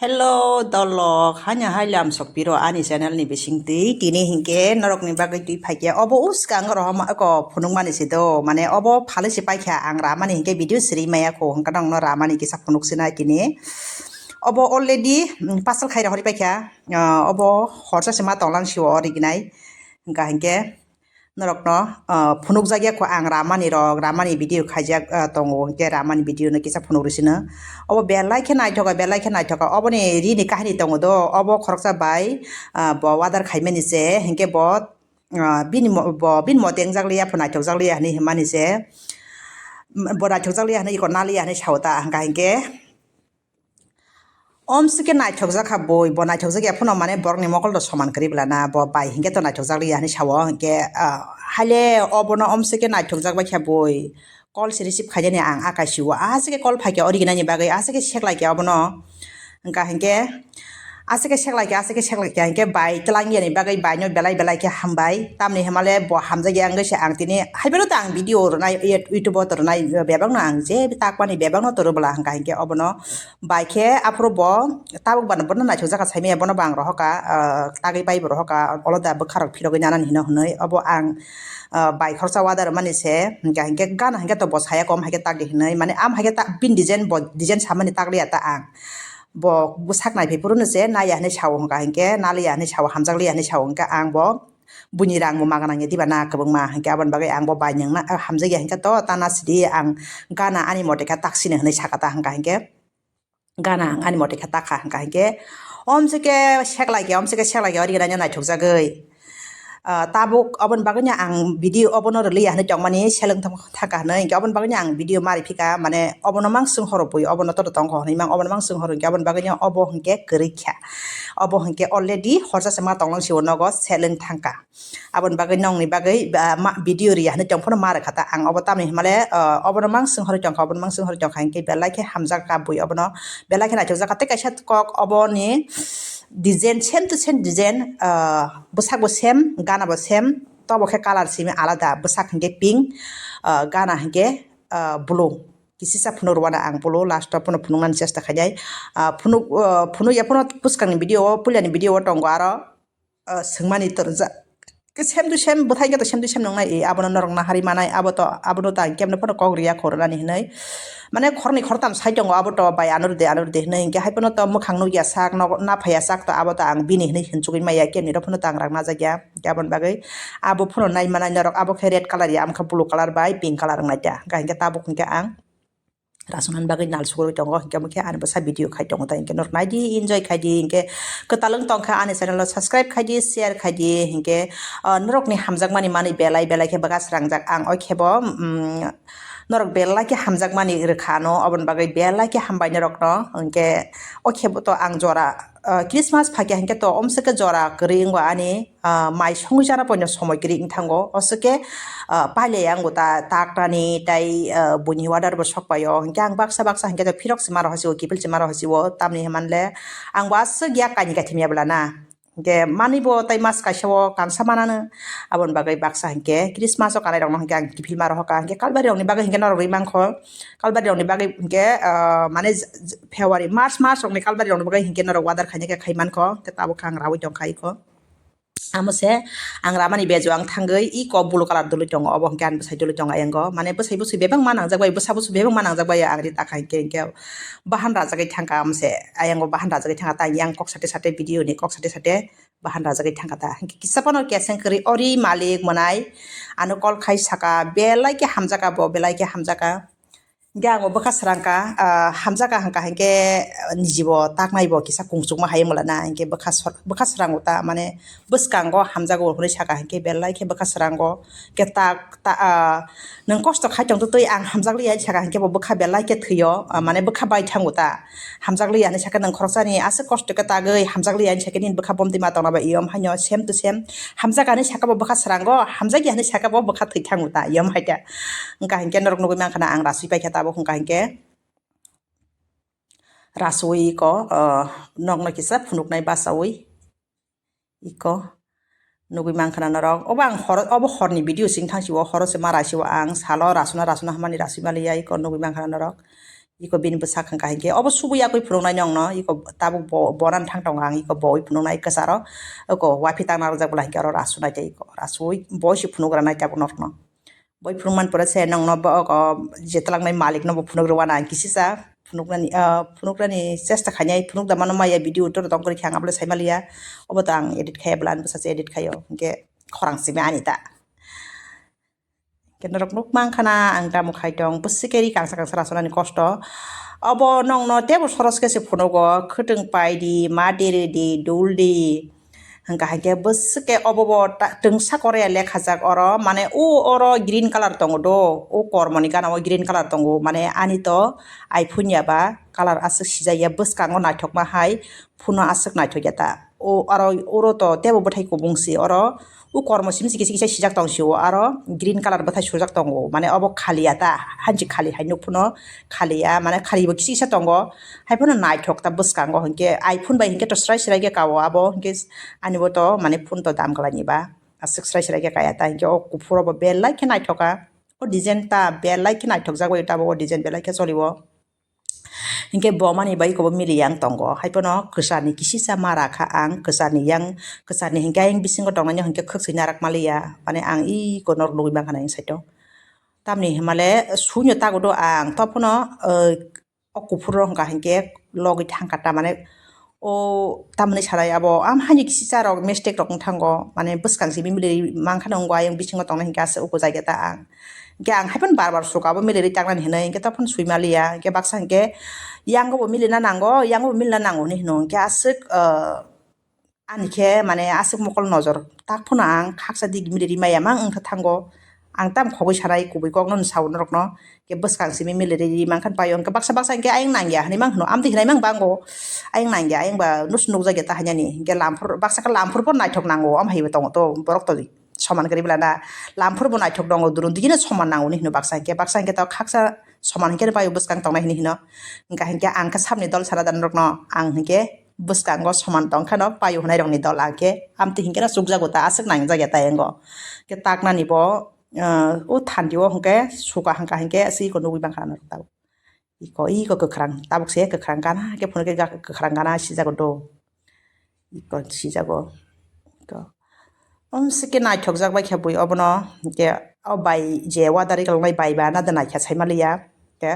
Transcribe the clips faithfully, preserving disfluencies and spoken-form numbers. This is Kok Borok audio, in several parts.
Hello, dolok, hanya hai lam sok piro ani channel ni bising twi. Tini hinkhe norok ni bagwi twi phaikhe obo uskang rohoma ko phunuk mani se do. Mane obo phalwi se paikha ang ramani hinkhe video siri maya kho hwnkhe nongno ramani kisa phunuk sinai tini. Obo already, mm, parcel khai rohori paikha. Ah, obo horsa se ma tonglang sio originai. Hwnkha hinkhe norokno, ah, phunukjak ya kho ang ramani rok, ramani video khaijak, ah, tongo, hinkhe ramani video no kisa phunuk rw sino. Obo belai khe naithoka, belai khe naithoka. Oboni rini kahini tongo do, obo khoroksa bai, ah, bo order khaimani se, hinkhe bo, ah, bini mo-, bo bini mote wngjak liya, pho naithokjak liya hinwi hwnmani se. Bo naithokjak liya hinwi, iko naliya hinwi sao ta, hwnkha hinkhe. Omsike naithokjak kha bui, bo naithokjak ya phano mane borokni mokol rok soman kwrwi bwlana, bo bai hinkhe to naithokjak liya hinwi sao, hinkhe, ah, haile obono omsike naithokjak bai kha bui. Call se receive khainani ang akaisio, asike call phaikha originani bagwi, asike seklai kha obono. Hwnkha hinkhe, asike seklai kha, asike seklai kha, hinkhe bai twlangyani bagwi baino belai belai khe hambai. Tamni hwnmale bo hamjakya wngwi se ang tini, haiphano to ang video rwnai, YouTube o to rwnai, bebakno ang je takmani bebakno to rwbwla hwnkha hinkhe obono. Bai khe aphuru bo tabuk bano bono naithokjak kha saimaya, bono bo ang rohorkha, ah, tagwi pai bo rohorkha, oloda bwkha rok phirogwi nanani hino hwnwi. Obo ang, ah, bai khoroksa order mani se, hwnkha hinkhe gana hinkhe to bo saya kom haikhe tagdi hwnwi, mane am haikhe ta-, bini design bo design samani tagliya ta ang. Bo bwsak naiphai phuru no se naiya hinwi sao hwnkha hinkhe, naliya hinwi sao, hamjakliya hinwi sao hwnkha ang bo buini rang bo magana ya diba na kwbangma, hinkhe aboni bagwi ang bo bai nang na, ah, hamjakya hinkhe to tana sidi ang gana ani mote kha taksino hinwi sakha ta hwnkha hinkhe. Gana ang ani mote khe takha hwnkha hinkhe, omsike seklai khe, omsike seklai khe, original naithokjagwi. Ah, tabuk oboni bagwino ang video obono rwliya hinwi tongmani seleng thangkha hinwi hinkhe, oboni bagwino ang video mari phika, mane obono mang swnghoro bui, obono todo tongkho hinwi mang, obono mang swnghoro hinkhe, oboni bagwino obo hinkhe kwrwi kha. Obo hinkhe already horsa se ma tonglang sio nogo seleng thangkha. Aboni bagwi nongni bagwi, ah, ma, video riya hinwi tong phano ma rwkha ta ang. Obo tamni hwnmale, ah, obono mang swnghorwi tongkha, obono mang swnghorwi tongkha hinkhe belai khe hamjak kha bui obono, belai khe naithokjak kha. Tei kaisa kok oboni design, same to same design, ah, bwsak bo same, gana bo same, tobo khe colour simi alada, bwsak hinkhe pink, ah, gana hinkhe, ah, blue. Kisisa phunuk rwna ang blue, last o phano phunuknani chesta khainai. Ah, phunuk, ah, phunuk ya phano bwskangni video o, puilani video o tongo aro. Ah, swngmani torjak. Ke same to same, bwthai khe to same to same nongnai, eh, abono norok nahari manai, abo to, abono ta ang kemno phano kok riya khornani hinwi. Mane khornwi khortam sai tongo, abo to bai ano rwdi, ano rwdi hinwi, hinkhe hai phano to mwkhang nukya sak, nogo naphaya sak to, abo to ang bini hinwi hinchugwi maya, kemni rok phano to ang rang najak ya. Hinkhe aboni bagwi abo phano nai manai norok, abo khe red colour ya, amo khe blue colour bai pink colour wngnai ta. Hinkhe, hinkhe tabuk hinkhe ang. Rasunani bagwi nal sugurwi tongo, hinkhe, hinkhe ani bwsa video khai tongo, tai hinkhe norok naidi, enjoy khaidi, hinkhe kwtal wng tongkha ani channel o subscribe khaidi, share khaidi, hinkhe, ah, norokni hamjakmani manwi belai belai khe bwkha srangjak ang, o khebo, mm, norok belai khe hamjakmani rwkha ano, oboni bagwi belai khe hambai norokno, hinkhe o khebo to ang jora, ah, Christmas phaikha hinkhe to omsike jora kwrwi wngo ani. Ah, mai songwi jana poino somoi kwrwi wng thango. Aswk khe, ah, pailai ang ta taknani tai, ah, buini order bo sok paio. Hinkhe ang baksa baksa hinkhe to phirok se ma rohor si o, kiphil se ma rohor si o. Tamni hwnmanle ang bo aswk yak kaini kaitham ya bwla na. Hinkhe manwi bo tai mas kaisa o kansa manano. Aboni bagwi baksa hinkhe Christmas o kanai rokno hinkhe ang kiphil ma rohor ka. Hinkhe Kalbari rokni bagwi hinkhe norok rwi mankho. Kalbari rokni bagwi hinkhe, ah, mane j-, j-, February, March, March rokni Kalbari rokni bagwi hinkhe norok order khaina khe khai mankho. Hinkhe tabuk khe ang rawi tongkha ikho. Amo se ang ramani bejo ang thangwi iko blue colour dului tongo, obo hwnkhe ani bwsai dului tongo ayango. Mane bwsai bwswi bebak ma nangjak bai, bwsa bwswi bebak ma nangjak bai, ang ri takha hinkhe, hinkhe bahan rajagwi thangkha amo se. Ayango bahan rajagwi thangkha ta, yang kok sate sate video ni kok sate sate bahan rajagwi thangkha ta. Hinkhe kisa phano keseng kwrwi ori malik mwnai ano call khai saka, belai khe hamjaka bo, belai khe hamjaka. Hinkhe ang bo bwkha srangkha, ah, hamjakha hwnkha hinkhe, ah, nijibo taknaibo kisa kungchukma hai wngmala na, hinkhe bwkha sor-, bwkha srango ta, mane bwskango hamjago hwnwi sakha hinkhe belai khe bwkha srango khe tak, ta, ah, nwng kosto khai tongtwtwi ang hamjakliya sakha hinkhe bo bwkha belai khe thwio, ah, mane bwkha bai thango ta, hamjakliya hinwi sakhe nwng khoroksani aswk kosto khe tagwi hamjakliya hinwi sakhe nini bwkha bomtwi ma tongna bai yom haino same to same hamjakha hinwi sakha bo bwkha srango, hamjakya hinwi sakha bo bwkha thwi thango ta yom hai ta. Wngkha hinkhe norok nugwi mankha na ang rasui paikha tabuk wngkha hinkhe. Rasui iko, ah, nokno kisa phunuknai basaui iko nugwi mankha na norok. Obo ang horo, obo horni video sing thang sio, horo se ma rasio ang salo rasuna rasuna hamani rasui maliya iko nugwi mankha na norok. Iko bini bwsak hwnkha hinkhe obo subui yakui phunuknai nongno, iko tabuk bo, bonan thang tongo ang, iko boi phunuknai kwcharo, iko wapi tangna rwjak bwla hinkhe oro rasu nai tei iko rasui boi se phunukgranai tabuk norokno. Boi phunukmani pore se nongno bo oko je twlangnai malikno bo phunuk rwna ang kisisa phunuknani, ah, phunuknani chesta khainai, phunuk da mano maya video to tong kori khe ang abole sai maliya, obo to ang edit khaiya bwla ani bwsa se edit khaio, hinkhe khorang simi ani ta. Khe norok nuk mang khana ang tamo khai tong, bwswk khe ri kangsa kangsa rasunani kosto. Obo nongno tebo soros khe se phunugo, khwtwng pai di, ma diri di, dul di. Hwnkha hinkhe bwswk khe obo bo ta-, twngsa korea lekhajak oro, mane o oro green colour tongo do, o kormoni gana o green colour tongo, mane ani to iPhone ya ba colour aswk sijak ya, bwskango naithokma hai, phone o aswk naithok ya ta. O aro oro to tebo bwthai kubung si oro. O kormo simi se kisa kisa sijak tong sio, aro green colour bwthai sujak tongo, mane obo khali ya ta, hanchi khali hai nuk phano khali ya, mane khali bo kisa kisa tongo, hai phano naithok ta bwskango, hinkhe iPhone bai hinkhe to srai srai khe kao abo, hinkhe ani bo to mane phone to dam kwlai ni ba, aswk srai srai khe kaya ta, hinkhe o kuphur obo belai khe naithoka, o design ta belai khe naithok jak bai ta, bo o design belai khe choli o. Hinkhe bo mani bai ikobo mili yang tongo. Haiphano kwchani kisisa ma rakha ang, kwchani yang, kwchani hinkhe ayang bisingo tongnai hinkhe khwksui narak maliya. Mane ang iko norok nugui mankha na ayang side o. Tamni himale suino tago do ang. Tophano, eh, o kuphur rok hwnkha hinkhe logwi thangkha ta mane O tamni salai abo, am haini kisi cha rok mistake rok wng thango, mane bwskang simi mili mankha nw wngwi ayang bisingo tongnai hinkhe aswk uku jageta ang. Hinkhe ang haiphano bar bar suka abo mili ri tangnani hinwi hinkhe tophon swi maliya, hinkhe baksa hinkhe yango bo milina nango, yango bo milina nango hinwi hino, hinkhe aswk, ah, ani khe mane aswk mokol nojor tak phano ang khaksa digi mili ri maya mang wngkha thango. Ang tam khogwi sanai kubui kokno sao norokno, khe bwskang simi mili ri mankha paio, hinkhe baksa baksa hinkhe ayang nangya hinwi mang hino, amtwi hinai mang bango, ayang nangya, ayang ba nus nukjakya ta hainani, hinkhe lamphur baksa khe lamphur pho naithok nango, am haibo tongo to borok to soman kwrwi bwlana, lamphur bo naithok tongo, durun digino soman nango hinwi hino baksa hinkhe, baksa hinkhe to khaksa soman hinkhe paio bwskang tongnai hinwi hino, hinkha hinkhe ang khe samni dol sana da norokno, ang hinkhe bwskango soman tongkhano paio hwnai rokni dol ang khe amtwi hinkhe no chukjago ta aswk nangjakya ta yango, hinkhe taknani bo. Ah, o thandi o hwnkhe suka hwnkha hinkhe aswk iko nugui mankha norok tabuk. Iko, iko kwkhwrang, tabuk se kwkhwrang gana khe phunukhe ga-, kwkhwrang gana sijago do. Iko sijago. Iko. Omsike naithokjak bai khe bui obono, hinkhe o bai je wadarwi kwlwknai bai ba nada naikha saimaliya. Khe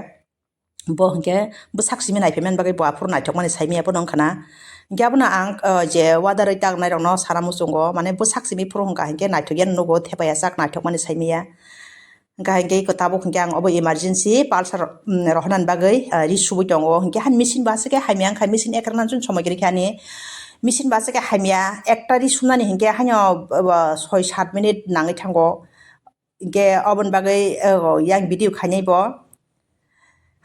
bo hinkhe bwsak simi naiphaiman bagwi bo aphuru naithokmani saimaya bono wngkhana. Hinkhe abono ang, ah, je wadarwi tangnai rokno sana muchungo, mane bwsak simi phuru hwnkha hinkhe naithokya nugo, thepaya chak naithokmani saimaya. Hwnkha hinkhe iko tabuk hinkhe ang obo emergency pulsar, mm, rohornani bagwi, ah, ri subui tongo. Hinkhe hani machine bo aswk khe hamya wngkha, machine ekra nang chun somoi kwrwi khe ani. Machine bo aswk khe hamya, ekta ri sumnani hinkhe haino, ah, soi sat minute nangwi thango. Hinkhe oboni bagwi, ah, yang video khainai bo.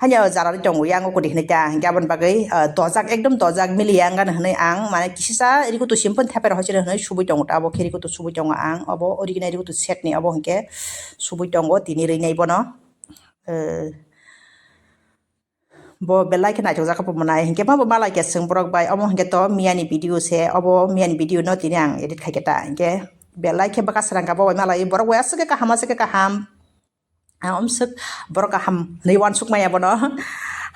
Haino jara ri tongo, yang ukudi hinui ta. Hinkhe aboni bagwi, ah, dojak, ekdom dojak mili yang gana hinui ang, mane kisisa rikutu simphon thepai rok hochino hinui subui tongo ta, abo khe rikutu subui tongo ang, obo original rikutu set ni obo hinkhe subui tongo, tini rinai bono. Eh, bo belai khe naithokjak khe bo mwnai, hinkhe ma bo malai khe chwng borok bai, omo hinkhe to miyani video se, obo miyani video no tini ang edit khai khe ta, hinkhe belai khe bwkha srang kha bo bai malai, borok bai aswk khe kaham, aswk khe kaham. Ang omswk borok kaham hinui uansuk maya bono.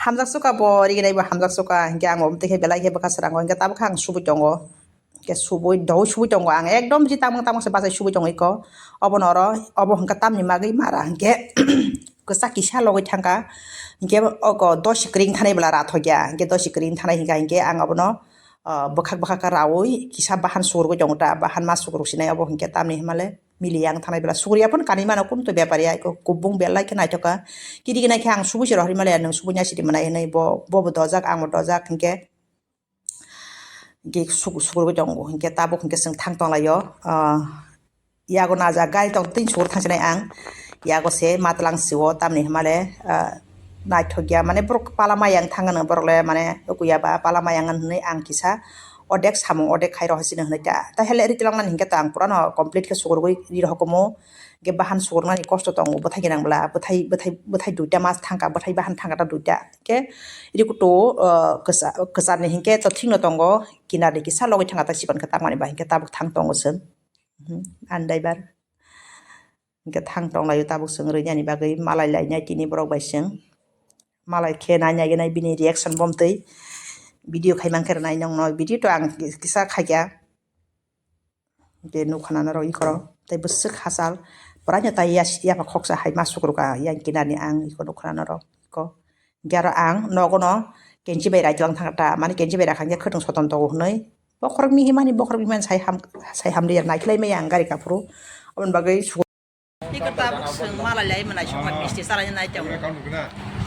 Hamjak suka bo, riginai bo hamjak suka. Hinkhe ang omtwi khe belai khe bwkha srango. Hinkhe tabuk khe ang subui tongo. Hinkhe subui, doi subui tongo ang. Ekdom ri tamung tamung se bachai subui tongo iko. Obono oro, obo hinkhe tamni magwi mara hinkhe kwchak kisa logoi thangkha. Hinkhe oko dosi kwrwng thanai bwla rathokya. Hinkhe dosi kwrwng thanai hinkha hinkhe ang obono, ah, bwkhak bwkhak khe raui kisa bahan sugrugui tongo ta. Bahan ma sugruk sinai obo hinkhe tamni himale. Mili yang thanai bela sugriya phano kanwi mano, kun to bepar ya, iko kubung belai khe naithoka. Kiri gwnai khe ang subui se rohorwi maliya, nwng subui nya sidi mwnai hinwi bo, bo bo dojak, ang bo dojak hinkhe. Hinkhe sug-, sugurwi tongo, hinkhe tabuk hinkhe chwng thang tonglaio. Ah, yago najak gari tong tini sugur thangsinai ang. Yago se matwlang sio, tamni himale, ah, naithokya, mane borok pala mayang thangano borok le, mane ukuya ba pala mayang hinwi ang kisa. Odek samung odek khai rohor sini hinui ta. Ta hele ri twlang nani hinkhe ta ang purano complete khe sukurgwi ri rohor kumu. Hinkhe bahan sukur nani kosto tongo, bwthai gwnang bwla, bwthai, bwthai, bwthai duita mas thangkha, bwthai bahan thangkha ta duita. Hinkhe ri kutu, uh, kwsa-, kwchar ni hinkhe to thik no tongo, kinar ni kisa logwi thangkha ta chikon khe tangmani ba hinkhe tabuk thang tongo chwng. Mhm, andaibar. Hinkhe thang tonglaio tabuk chwng rwinani bagwi malai lainai tini borok bai chwng. Malai khe nai nai nai bini reaction bomtwi video khai mankhe rwnai nongno, video to ang kisa khaikha. Je nukha na norok ikhoro tei bwswk hachal puraino tai ya, yapha khoksa hai ma sukrukha yang kinani ang iko nukha na norok iko. Hingke aro ang nogono kenchi bai raitwlang thangkha ta, mani kenchi bai rakhang khe khwtwng soton tongo hwnwi. Bokhorok mihimani, bokhorok mihimani sai ham, sai hamliya naikhlai maya ang gari kaphuru. Aboni bagwi sugo. Iko tabuk swng malai lai mwnai songkha misti salai nai tongo.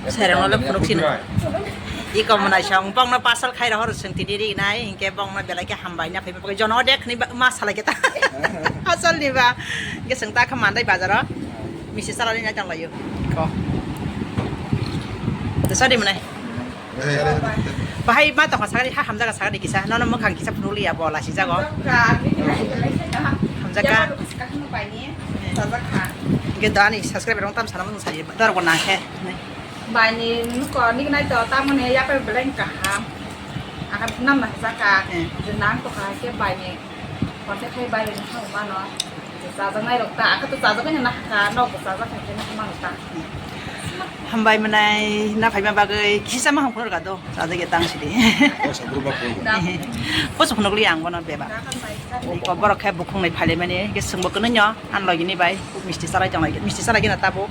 Sereng le phunuk sino. Iko mwnai song bongno pasal khai rohor swng tini ri nai, hingke bongno belai khe hambai na phai bagwi jono de khni ma salai khe ta. Asal ni ba. Hingke swng ta kha mandai bazaro. Misti salai nai tong laio. Iko. Desa di mwnai. Bahai ma tongkha sagari, ha hamjaga sagari kisa, nono mwkhang kisa phunukliya bo lasi jago. Hamjaka. Hingke do ani subscriber rok tam sana mung sari, dor bo nang khe. Baini nuko nik nai to tamoni yape beleng kaham. Akan nam na jaka. Hmm. Je nang to kha ke baini. Konte khai baini ha mano. Chajaknai rok ta, akha to chajaknai na kha, nok bo chajak kha khe na mano ta. Hambai mwnai na phaima bagwi kisa ma hangphuru ga do. Chajak ya tang sidi. Kosa buru ba ko. Kosa phunukli ang bono beba. Ko borok khe bukhung nai phale mani, ke sungbo kono nyo, an logi ni bai, misti salai tong lai, misti salai gina tabo.